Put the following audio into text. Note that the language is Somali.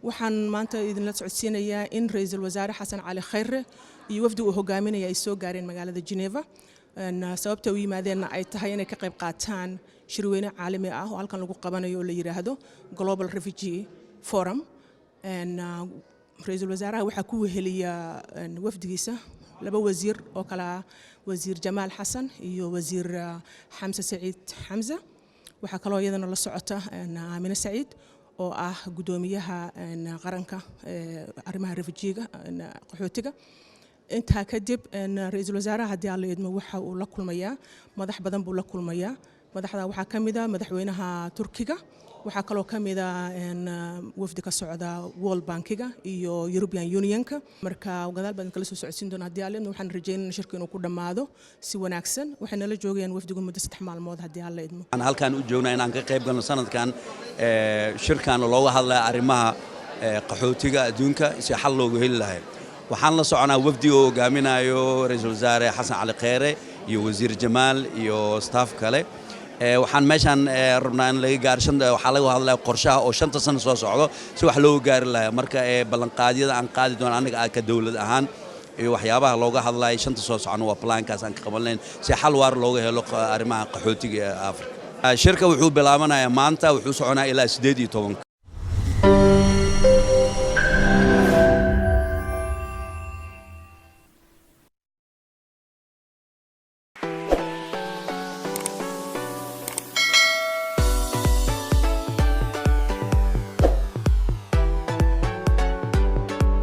Waxaan maanta idinla socodsiinayaa in Ra-iisul Wasaare Xasan Cali Khayre iyo wafdi uu hogaaminaya ay soo gaareen magaalada Geneva. Sababta u yimaadeenna ay tahay inay ka qayb qaataan shirweyne caalami ah oo halkan lagu qabanayo oo la yidhaahdo Global Refugee Forum. Ra-iisul wasaaraha waxaa ku weheliya wafdigiisa laba wasiir oo kale ah, Wasiir Jamaal Xasan iyo Wasiir Xamse Saciid Xamse. Waxaa kaloo iyadana la socota Aamine Saciid oo ah guddoomiyaha qaranka arrimaha refugeega, qaxootiga. Intaa kadib, ra-iisul wasaaraha, haddii Alla idmo, waxa uu la kulmayaa madax badan buu la kulmayaa. Madaxda waxaa ka mid a madaxweynaha Turkiga, waxaa kaloo ka mid a wafdi ka socda World Bankiga iyo European Unionka. Marka gadaal baan kala soo socodsiin doonaa haddii Alla idmo. Waxaan rajeynayna shirku inuu ku dhammaado si wanaagsan. Waxay nala joogayaan wafdigu muddo 3 maalmood haddii Alla idmo. Waxaan halkan u joognaa inaan ka qayb galno sanadkan shirkan looga hadlaya arrimaha qaxootiga adduunka si xal loogu heli lahay. Waxaan la soconaa wafdi oo hogaaminayo Ra-iisul Wasaare Xasan Cali Kheyre iyo Wasiir Jamaal iyo staff kale. Waxaan meeshaan rabnaa in laga gaaro, waxaa laga hadlaya qorshaha oo 5-ta sano soo socdo si wax looga gaari lahaa. Marka ballanqaadyada aan qaadi doono annaga ka dowlad ahaan iyo waxyaabaha looga hadlaya 5-ta soo socona waa plankaas aan ka qaban lahayn si xal waar looga helo arrimaha qaxootiga ee Afrika. Shirka wuxuu bilaabanayaa maanta, wuxuu soconaa ilaa 18-ka.